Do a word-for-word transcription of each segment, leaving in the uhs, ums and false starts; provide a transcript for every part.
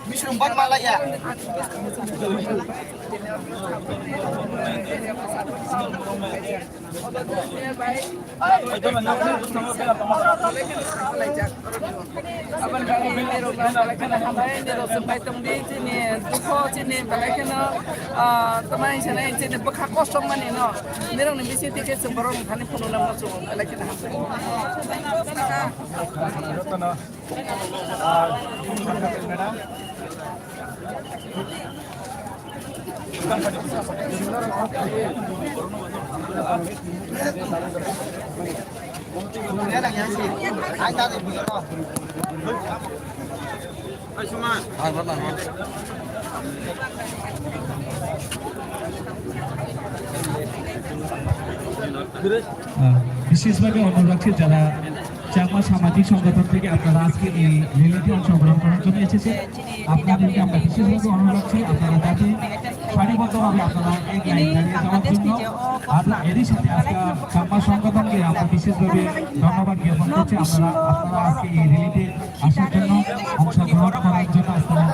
Misrum bat malaya. Aboni bagwi nirok no belai kheno hambai, nirok chwng bai tong di, chini dukho, chini belai kheno, ah, tamo wngsa nai, chini bwkha kosto mani no, nirok ni bising twi khe chwng borok ni thani phunuk nang ma chwng belai kheno hambai. আহ, বিশেষভাবে অনুরোধ রাখছি, যারা চাকমা সামাজিক সংগঠন থেকে আপনারা আজকে এই র্যালিতে অংশগ্রহণ করার জন্য এসেছেন, আপনাদেরকে আমরা বিশেষভাবে অনুরোধ রাখছি, আপনারা যাতে সারিবদ্ধভাবে আপনারা এই লাইন দাঁড়িয়ে যাওয়ার জন্য। আর এরই সাথে আজকে চাকমা সংগঠনকে আমরা বিশেষভাবে ধন্যবাদ জ্ঞাপন করছি। আপনারা, আপনারা আজকে এই র্যালিতে আসার জন্য, অংশগ্রহণ করার জন্য আপনারা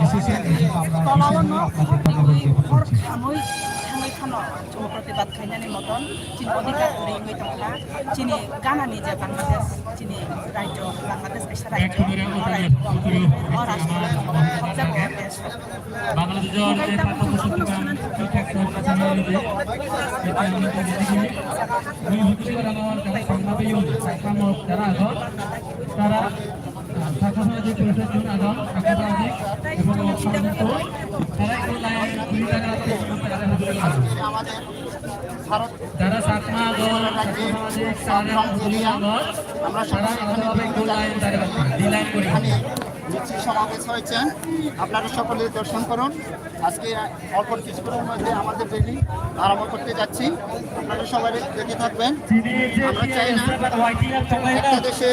এসেছেন, এই জন্য আমরা বিশেষভাবে আপনাদের ধন্যবাদ জ্ঞাপন করছি। Chini odhikar kwrwi wngwi tongkha, chini ganani je Bangladesh, chini rajyo Bangladesh kaisa rajyo, o rajyo, o rajyo, o rajyo, Bangladeshor je patto poshok gwnang, thik thak sahajyo khainani je, eta ami tong di, ui hukusi barano jara Bangla biyung, sakamo jara agon, tara, ah, sakha sahajyo porishod jon agon, sakha sahajyo, ebong tara ekko line, dui taka, tara hukusi agon. যারা চাকমা আছো, রাজ্যে সামাজিক সংগ্রাম চালিয়ে আমরা তারা সকলে এখানে আলাদাভাবে বিভিন্ন গোল লাইন জায়গায় দাঁড়িয়ে আছে, ডি লাইন করে। এখানে মিছিল সমাবেশ হয়েছেন, আপনারা সকলে দর্শন করুন। আজকে অল্প কিছুক্ষণের মধ্যে আমাদের র্যালি আরম্ভ করতে যাচ্ছি, আপনারা সবাই দেখে থাকবেন। আমরা চাই না একটা দেশে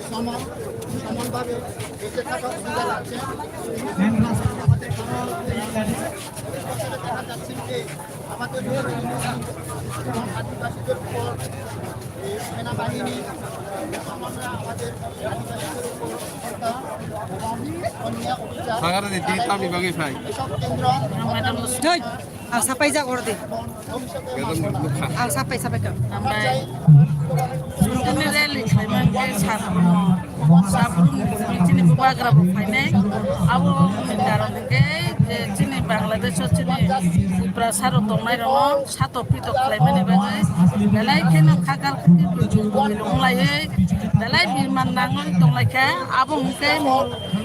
সমান, সমানভাবে বেঁচে থাকার সুবিধা আছে। দেখা যাচ্ছে যে আমাদের মুসলমান এবং আদিবাসীদের উপর এই সেনাবাহিনী মুসলমানরা আমাদের আদিবাসীদের উপর হত্যা এবং অন্যায় অবিচার Sagara de tita mi bagi fai. এসব কেন্দ্র Ang sapai jak oro di. Ang sapai, sapai ka. Ambai. Ini rally khlaimani khe sir. Sabrum chini bubagra bo phainai. Abo ni karon hwnkhe je chini Bangladesh o chini Tiprasa rok tongnai rok no sato pito khlaimani bagwi belai kheno khakal khakil wnglaiwi belai biman nangwi tonglaikha. Abo hwnkhe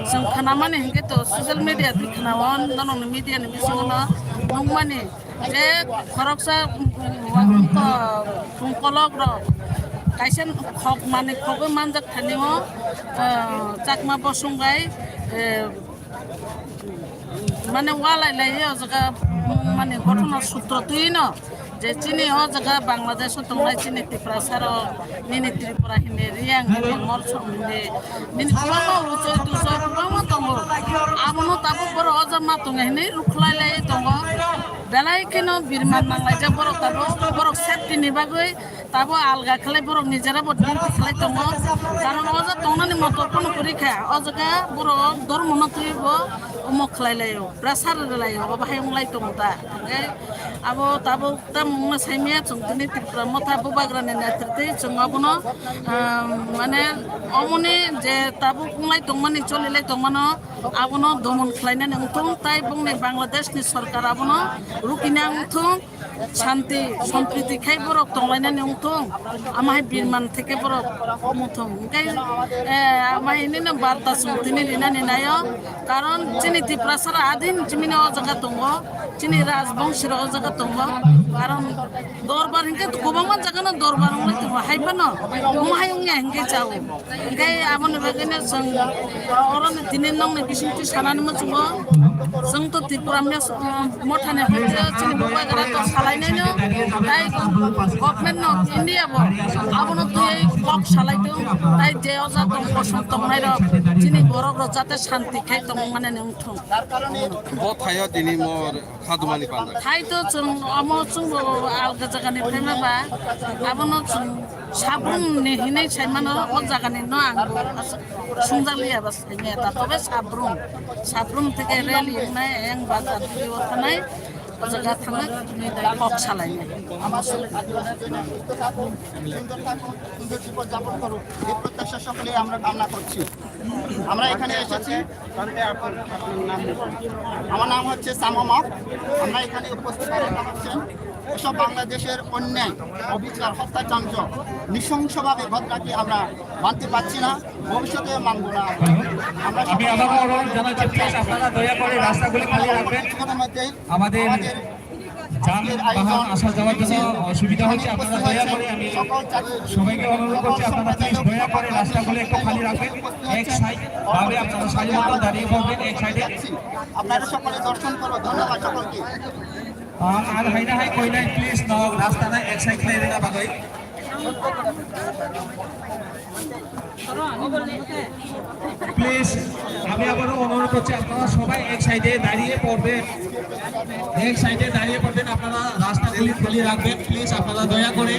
chwng khnamani hwnkhe to social media twi khna-o, norokni media ni bisingo no nukmani. Je khoroksa, um, um, um, um, kolok rok kaisa khok mani khogwi manjak thani o, ah, Chakma bosong bai, eh, mane walai lai o jaga, um, mane gothono sutro twi no je chini o jaga Bangladesh o tongnai chini Tiprasa rok nini Tripura hini Riyang hini Morsong hini nini kwbangma uchoi tuchoi kwbangma tongo. Abono tabuk borok o jaga ma tongo hini rukhlai lai tongo. Belai kheno birman nanglaijak borok tabuk, borok safety ni bagwi tabuk alga khlai borok nijera bo duty khlai tongo. Karon o jaga tongnani motor phano kwrwi kha, o jaga borok dormo no twi bo omo khlai laio, pressure rwlaio, obo hai wng lai tongo ta. Hwnkhe abo tabuk tamo wngma saimaya chwng tini Tripura motha bubagrani netrite chwng abono, ah, mane omoni je tabuk wng lai tongmani, choli lai tongmano, abono domon khlainani wngthung, tai bongni Bangladesh ni sorkar abono rukina wngthung, shanti, sompriti khai borok tonglainani wngthung, ama hai birman theke borok wngthung. Hwnkhe, eh, ama hai nini barta chwng tini rinani naio, karon chini Tiprasa rok adin chimini o jaga tongo, chini rajbongsi rok o jaga tongo, karon dorbar hwnkhe kwbangma jaga no dorbar wngwi tongo, hai phano omo hai wngya hwnkhe chao. Hwnkhe aboni bagwino chwng oroni tini nokni bisingtwi sanani muchungo, chwng to Tripura mes-, uh, mothani hoite chini bubagra to sala Ainaino tai government no India bo abono twi kok salai tong, tai je oja tong kosom tongnai rok chini borok rok jate shanti khai tong mane wngthong. Bo thaio tini mor khadumani panda. Thai to chwng omo chwngbo alga jagani phaima ba abono chwng sabrum ni hinai saimano o jagani no ang bo sungjak liya ba saimaya ta tobe sabrum sabrum theke rally wngnai eng bazar twi o thanai. O jaga thangna kok salainai. সুন্দর থাকুন, সুন্দর জীবন যাপন করুন, এই প্রত্যাশা সকলেই আমরা কামনা করছি। আমরা এখানে এসেছি, আমার নাম হচ্ছে সাম হক। আমরা এখানে উপস্থিত হয়েছেন এসব বাংলাদেশের অন্যায়, অবিচার, হত্যাকাণ্ড নৃশংসভাবে ঘটনাকে আমরা মানতে পারছি না, ভবিষ্যতে মানব না। আমরা আমি আবারও অনুরোধ জানাচ্ছি, প্লিজ আপনারা দয়া করে রাস্তাগুলি খালি রাখবেন। আমাদের যানবাহন আসা যাওয়ার জন্য অসুবিধা হচ্ছে, আপনারা দয়া করে, আমি সবাইকে অনুরোধ করছি, আপনারা প্লিজ দয়া করে রাস্তাগুলো একটু খালি রাখবেন। এক সাইড ভাবে আপনারা সারিবদ্ধ দাঁড়িয়ে পড়বেন এক সাইডে। আপনারা সকলে দর্শন করো, ধন্যবাদ সকলকে। Ang, ang haina hai koinai, please, no, rasta na ek side khlai rina bagwi. Please, আমি আবারও অনুরোধ করছি, আপনারা সবাই এক সাইডে দাঁড়িয়ে পড়বেন, এক সাইডে দাঁড়িয়ে পড়বেন। আপনারা রাস্তাগুলি খালি রাখবেন, প্লিজ, আপনারা দয়া করে।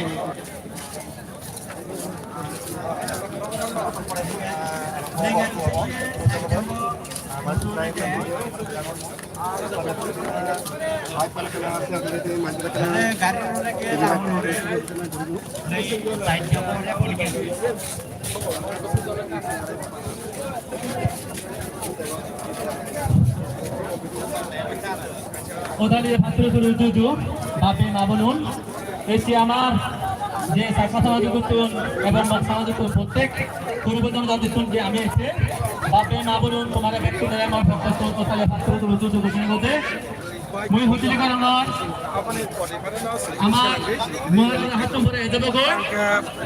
Odali patro turu juju, bape mabonun. Esi amar je sakma samajik utun ebong mok samajik utun prottek puribodon jati sun je ami ese bape mabonun tomare bekti daya amar bhokto sun odali patro turu juju gotini gote. Mui hotili karangor amar mui hatum pore ejabo go.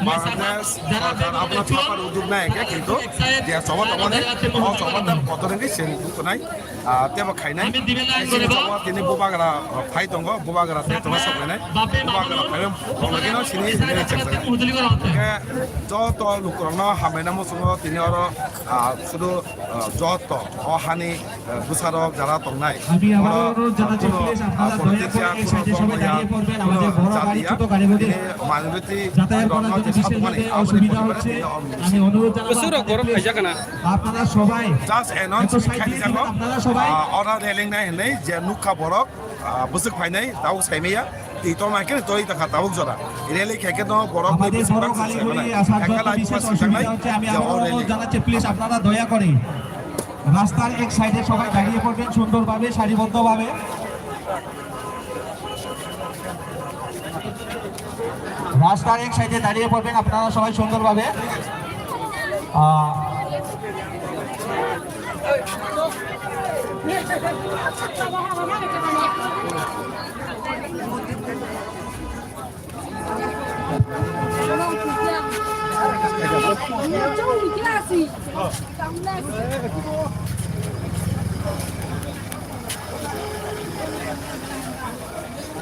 Bangladesh sorkar abono thapar uddog nai hwnkhe kintu je sobo tongmani o sobo tei kotor wngwi se nukhunai. Ah, tebo khainai. Tini bubagra, ah, phai tongo, bubagra tei tongma soknainai. Bubagra phai tongnaino sini nini chengsa. Hwnkhe joto lukurokno hamlaina muchungo tini oro, ah, sudu, ah, joto o hani, ah, bwsarok jara tongnai. Oro, ah, kuno, ah, politician, kuno dhormo ya, kuno jati ya, tini minority rokno je sabumani aboni poribar tini o. Bwswk rok borok phaijak kana. আপনারা সবাই just announce একটু সাইড দিয়ে দিবেন, আপনারা সবাই। Ah, oro railing nai hinwi je nukha borok, ah, bwswk phainai, tabuk saimaya, twi tongma khe twi tongkha tabuk jora. Rally khe khe no borok twi bwswk bang se saimanai. Ekka lai bwswk tangnai, je o rally. জানাচ্ছি, প্লিজ আপনারা দয়া করে রাস্তার এক সাইডে সবাই দাঁড়িয়ে পড়বেন সুন্দরভাবে, সারিবদ্ধভাবে। রাস্তার এক সাইডে দাঁড়িয়ে পড়বেন আপনারা সবাই সুন্দরভাবে। আহ,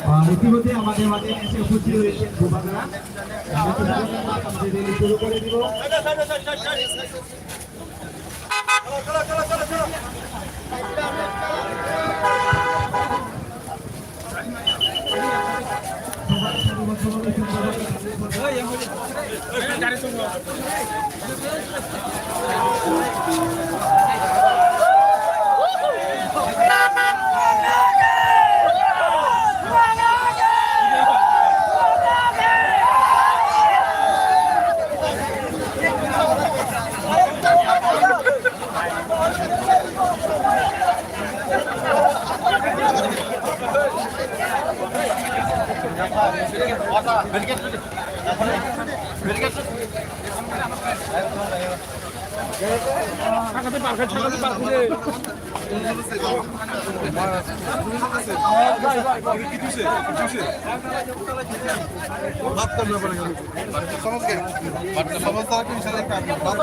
আহ, ইতিমধ্যে আমাদের মাঝে এসে উপস্থিত হয়েছেন বুবাগরা। আমরা তো জানি না, আমরা র্যালি শুরু করে দিব। बात करना पड़ेगा। समझ गए? समझदार के इशारे पे आप बात।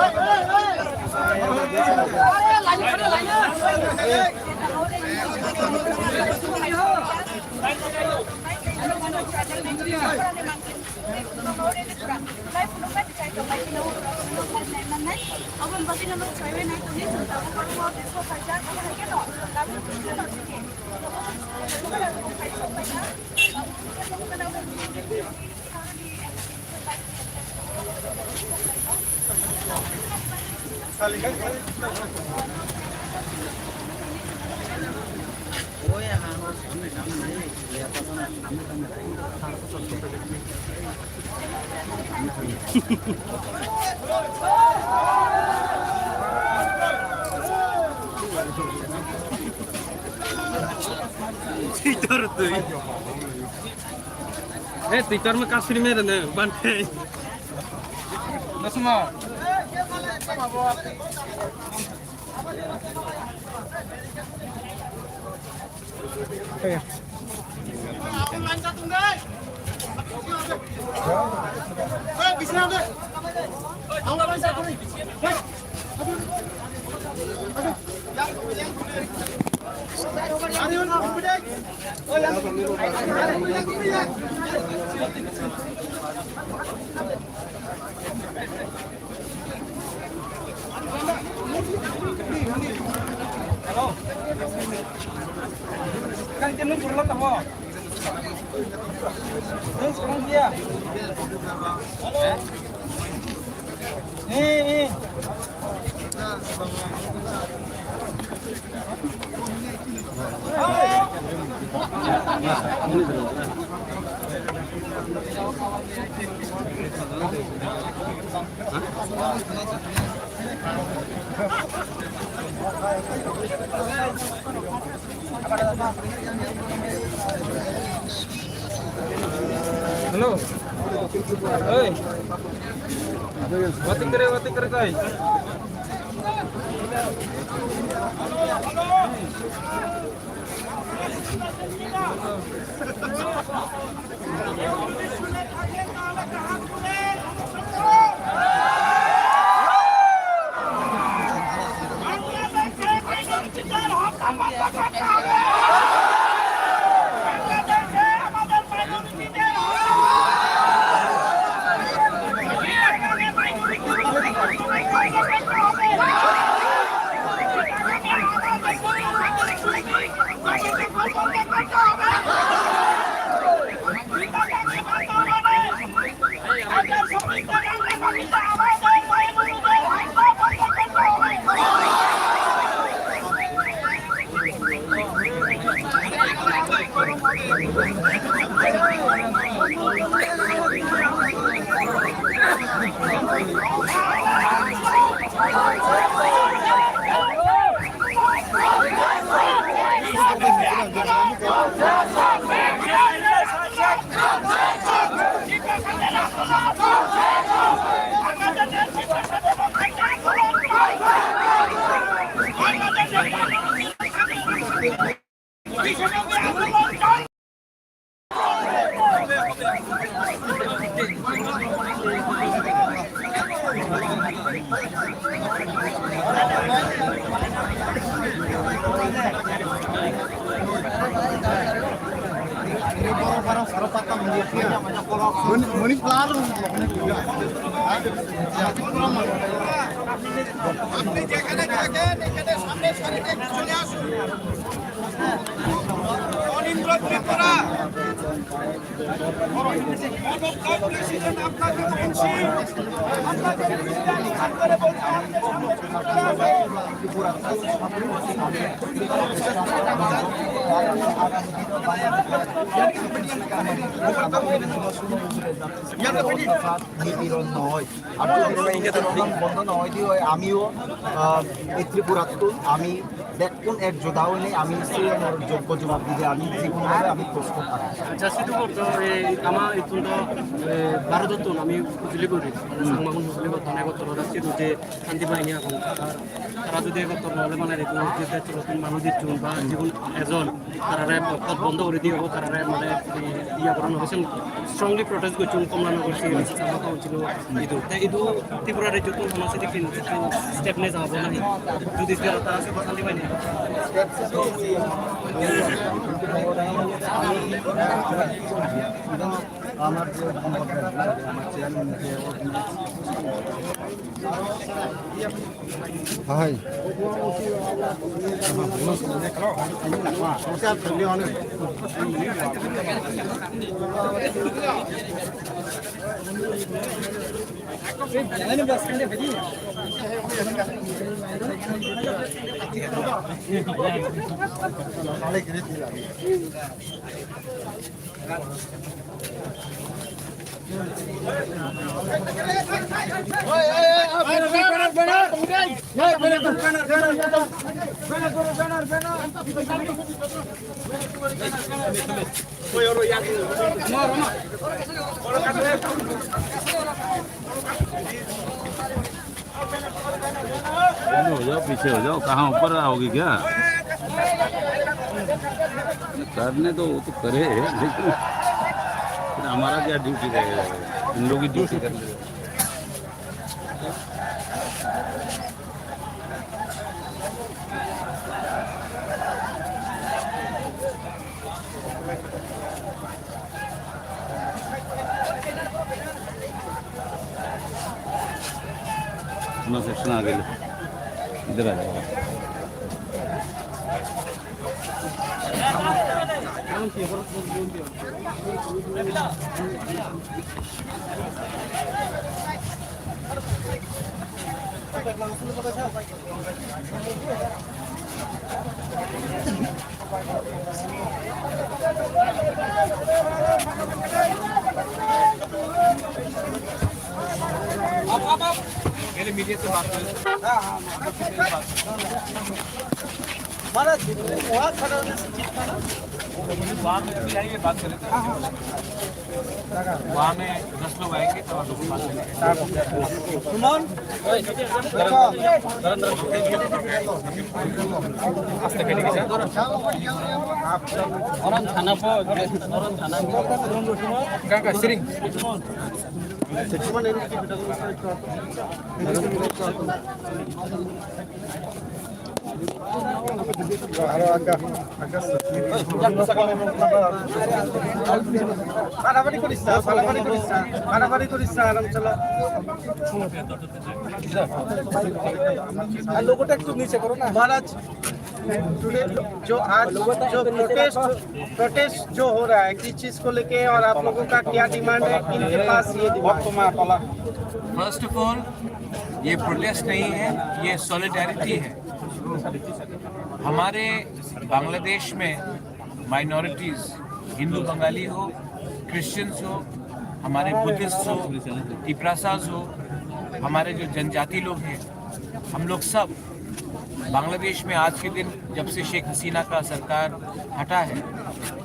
Twitter twi. Eh, Twitter ma kasri mere ne, bante. Nasma. Hello. Hey. Wati kare, wati kare kai. Mani, mani plan. আপনি যেখানে থাকেন, এখানে সামনের সারিতে চলে আসুন। অনিন্দ্র ত্রিপুরা। মনোভাব প্রেসিডেন্ট আপনাকে বলছি, আপনাকে বলছি, আপনাকে বলছি, নিপীড়ন নয়। আমি যদি কোনো প্রোগ্রাম বন্ধ না হয় দিয়ে হয়, আমিও, আহ, এই ত্রিপুরাত্তুন আমি বেকুন এক যোদ্ধা হইলে আমি সেই আমার যোগ্য জবাব দিতে আমি যে কোনোভাবে আমি প্রস্তুত থাকি। আচ্ছা, সিধু করতো, এই, আমার এই তো, এ, ভারতত্তুন আমি বুঝলি করি, মানে, হুম। সাংমাগুন বুঝলি করতো, অনেক করতো, ওরা সিধু যে শান্তি বাহিনী এখন, আর তারা যদি একত্র না হলে মানে, এই তো, যে দেশে নতুন মানুষ দিচ্ছুন বা যে কোনো এজন, তারারে পথ বন্ধ করে দিয়ে হবো, তারারে মানে এই ইয়া করানো হয়েছে, strongly protest করছে, কমলানগর সিএমসি সামনে কাউন্সিল ইদু। তাই ইদু ত্রিপুরা রাজ্য তো কোনো সাথে কিন্তু step নিয়ে যাবো না, যদি তারা তারা সব শান্তি পায়নি। Step তো আমার যে আমার চেয়ারম্যান যে Hai. हो जाओ, पीछे हो जाओ, कहाँ ऊपर आओगी क्या? करने दो, वो तो करे, लेकिन फिर हमारा क्या ड्यूटी रहेगा? हम लोग की ड्यूटी करने दो। अपना सेक्शन आ गया, इधर आ जाओ। आप, आप, आप। पहले मीडिया से बात करें। हाँ, हाँ, हाँ। महाराज, वहाँ खड़ा होने से ठीक था ना? वहाँ में अभी आइए, बात कर लेते हैं। हाँ, हाँ। वहाँ में दस लोग आएंगे, तब आप लोग बात करेंगे। सुमन, বাড়াবাড়ি করিস না, বাড়াবাড়ি করিস না, বাড়াবাড়ি করিস না, আরাম চালা। আর লোগোটা একটু নিচে করো না। महाराज, टुडे जो आज जो प्रोटेस्ट, प्रोटेस्ट जो हो रहा है, किस चीज को लेके और आप लोगों का क्या डिमांड है, किनके पास ये डिमांड? First of all, ये प्रोटेस्ट नहीं है, ये सॉलिडारिटी है। हमारे बांग्लादेश में माइनॉरिटीज, हिंदू बंगाली हो, क्रिश्चियंस हो, हमारे बुद्धिस्ट हो, तिप्रासाज हो, हमारे जो जनजाति लोग हैं, हम लोग सब बांग्लादेश में आज के दिन, जब से शेख हसीना का सरकार हटा है,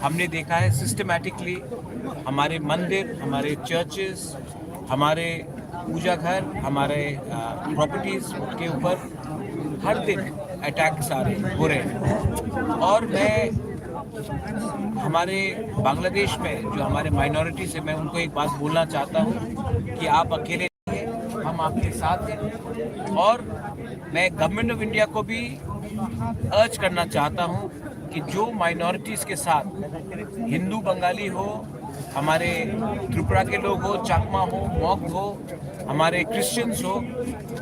हमने देखा है सिस्टमैटिकली हमारे मंदिर, हमारे चर्चेस, हमारे पूजा घर, हमारे, अ, प्रॉपर्टीज के ऊपर हर दिन अटैक्स आ रहे हैं, हो रहे हैं। और मैं हमारे बांग्लादेश में जो हमारे माइनॉरिटीज है, मैं उनको एक बात बोलना चाहता हूँ कि आप अकेले नहीं हैं, हम आपके साथ हैं। और मैं गवर्नमेंट ऑफ इंडिया को भी अर्ज करना चाहता हूँ कि जो माइनॉरिटीज के साथ हिंदू बंगाली हो, हमारे त्रिपुरा के लोग हो, चाकमा हो, मॉग हो, हमारे क्रिश्चियंस हो,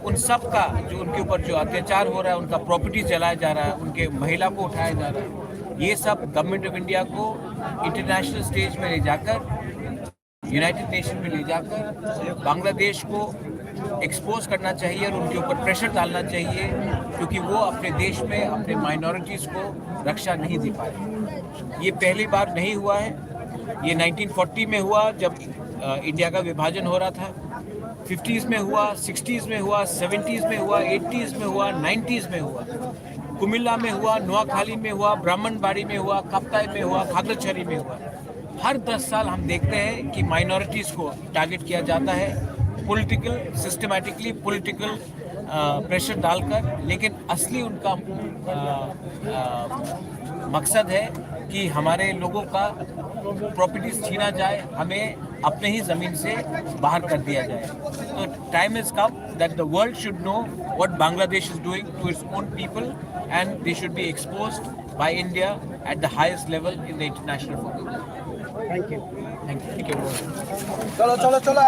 उन सब का जो उनके ऊपर जो अत्याचार हो रहा है, उनका प्रॉपर्टी जलाया जा रहा है, उनके महिला को उठाया जा रहा है, ये सब गवर्नमेंट ऑफ इंडिया को इंटरनेशनल स्टेज में ले जाकर, यूनाइटेड नेशन में ले जाकर बांग्लादेश को एक्सपोज करना चाहिए और उनके ऊपर प्रेशर डालना चाहिए, क्योंकि वो अपने देश में अपने माइनॉरिटीज को रक्षा नहीं दे पाए। ये पहली बार नहीं हुआ है, ये नाइनटीन फ़ोर्टी में हुआ जब, अ, इंडिया का विभाजन हो रहा था, फिफ्टीज़ में हुआ, सिक्सटीज़ में हुआ, सेवेंटीज़ में हुआ, एटीज़ में हुआ, नाइंटीज़ में हुआ, कुमिल्ला में हुआ, नोआखाली में हुआ, ब्राह्मणबाड़ी में हुआ, काप्ताई में हुआ, खागड़ाछड़ी में हुआ। हर दस साल हम देखते हैं कि माइनॉरिटीज को टारगेट किया जाता है, पॉलिटिकल, सिस्टमैटिकली पॉलिटिकल, अ, प्रेशर डालकर, लेकिन असली उनका, अ, अ, मकसद है कि हमारे लोगों का प्रॉपर्टीज छीना जाए, हमें अपने ही ज़मीन से बाहर कर दिया जाए। तो time has come that the world should know what Bangladesh is doing to its own people and they should be exposed by India at the highest level in the international football. Thank you. Thank you. Thank you. Cholo, cholo, cholo.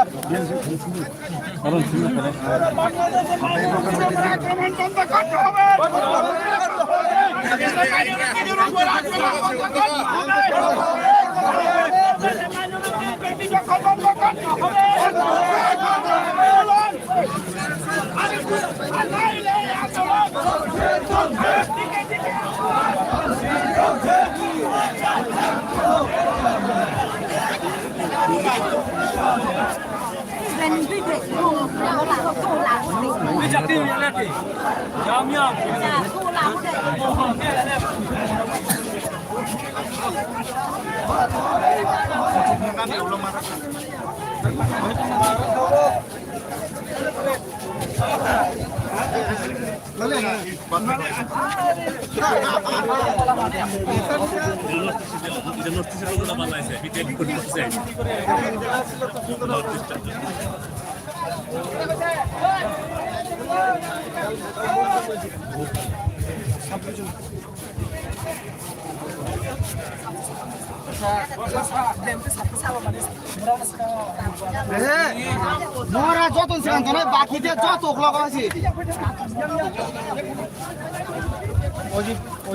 Mora joto sikan tonai baki de joto ukhla ko si.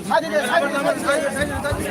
Sadi de, sadi de, sadi de, sadi de.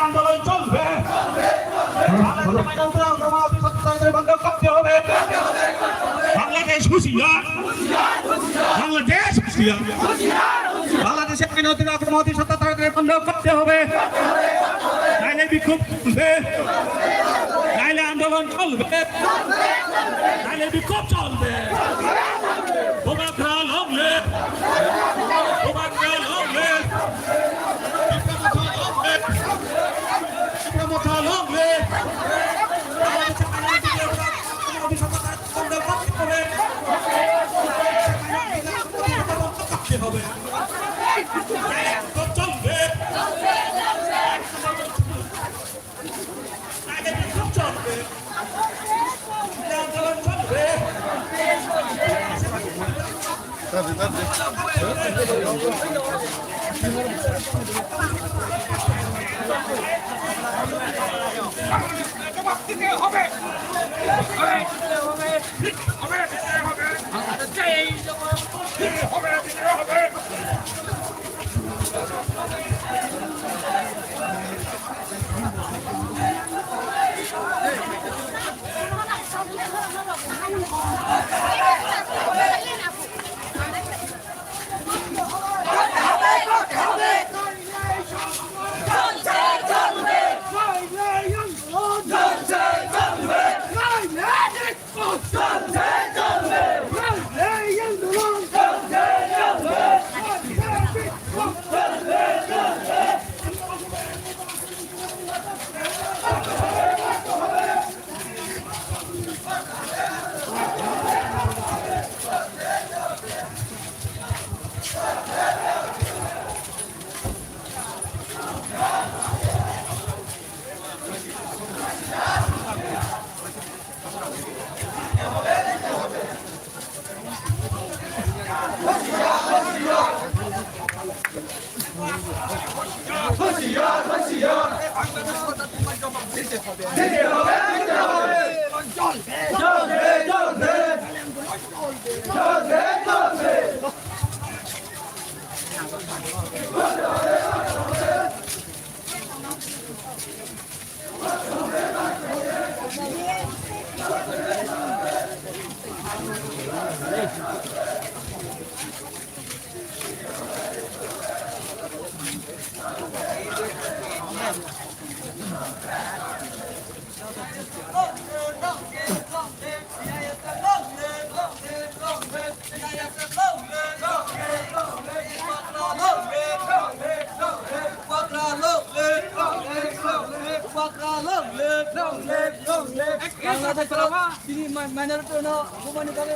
আন্দোলন চলবে। বাংলাদেশ হুঁশিয়ার। বাংলাদেশ হুঁশিয়ার। বাংলাদেশের আইন অধীন আক্রমণ অতি সত্যাচার বন্ধ করতে হবে। নাইলে বিক্ষোভ চলবে। নাইলে আন্দোলন চলবে। নাইলে বিক্ষোভ চলবে। Bubagra long live! Bubagra long live! Tipra Motha long live! Tipra Motha long live! Bini ma-, minority no bumani bagwi.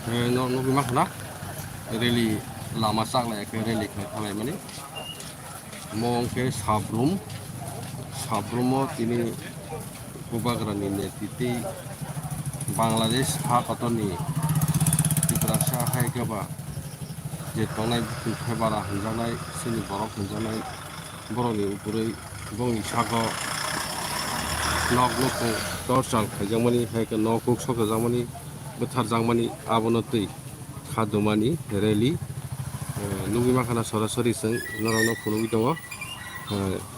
Eh, no, nugwi mankha na rally lama chaklai khe rally khlai thanglaimani. Omo wngkhe Sabrum, Sabrumo tini Bubagrani netritwi Bangladesh ha kotorni Tiprasa hai khe ba je tongnai bukhuk Thebara hwnjaknai, chini borok hwnjaknai borokni upurwi bongni sago nok nukhung torchal khaijakmani, hai khe nok kuk sokjakmani, bwtharjakmani, abono twi kha dumani rally, eh, nugwi mankha na sorasori chwng norokno phunugwi tongo. Eh,